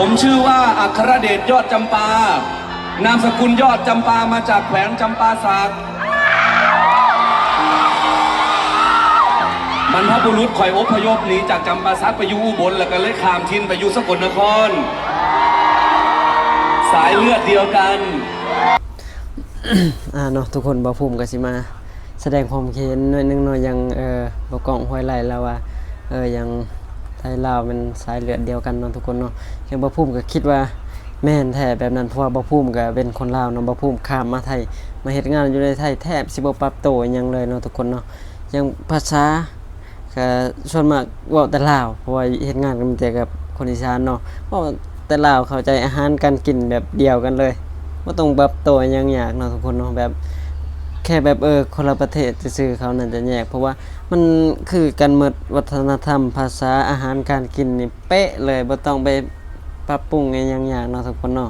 ผมชื่อว่าอัครเดชยอดจำปา นามสกุลยอดจำปา มาจากแขวงจำปาสัก บรรพบุรุษข้อยอพยพหนีจากจำปาสักไปอยู่อุบล แล้วก็เลยข้ามถิ่นไปอยู่สกลนคร สายเลือดเดียวกัน ອ່າເນາະ ທຸກຄົນ ບ່າວພູມກໍຊິມາສະແດງຄວາມຄິດເຫັນໜ້ອຍໜຶ່ງເນາະ ຢ່າງ ເອີ ບ່າວກ້ອງ ຫ້ວຍໄລ່ ລາວວ່າ ເອີ ຢ່າງໄທລາວແມ່ນສາຍເລືອດດຽວກັນເນາະ ທຸກຄົນເນາະ. ຢ່າງບ່າວພູມກໍຄິດວ່າແມ່ນແທ້ແບບນັ້ນ ເພາະວ່າບ່າວພູມກໍເປັນຄົນລາວເນາະ ບ່າວພູມຂ້າມມາໄທ ມາເຮັດງານຢູ່ໃນໄທ ແທບຊິບໍ່ປັບໂຕອີ່ຫຍັງເລີຍເນາະ ທຸກຄົນເນາະ. ຢ່າງພາສາ ກະສ່ວນມາກເວົ້າແຕ່ລາວ ເພາະວ່າເຮັດງານກັນມີແຕ່ກັບຄົນອີສານເນາະ ເວົ້າແຕ່ລາວ ເຂົ້າໃຈອາຫານການກິນແບບດຽວກັນເລີຍ ບໍ່ຕ້ອງປັບໂຕຫຍັງຍາກເນາະ ທຸກຄົນເນາະ. ແບບ ແຄ່ແບບ ເອີ ຄົນລະປະເທດຊື່ໆ ເຂົາໜ້າຈະແຍກ ເພາະວ່າມັນຄືກັນໝົດ ວັດທະນະທຳ ພາສາ ອາຫານການກິນນີ້ເປະເລີຍ ບໍ່ຕ້ອງໄປປັບປຸງອີ່ຫຍັງຍາກເນາະ ທຸກຄົນເນາະ.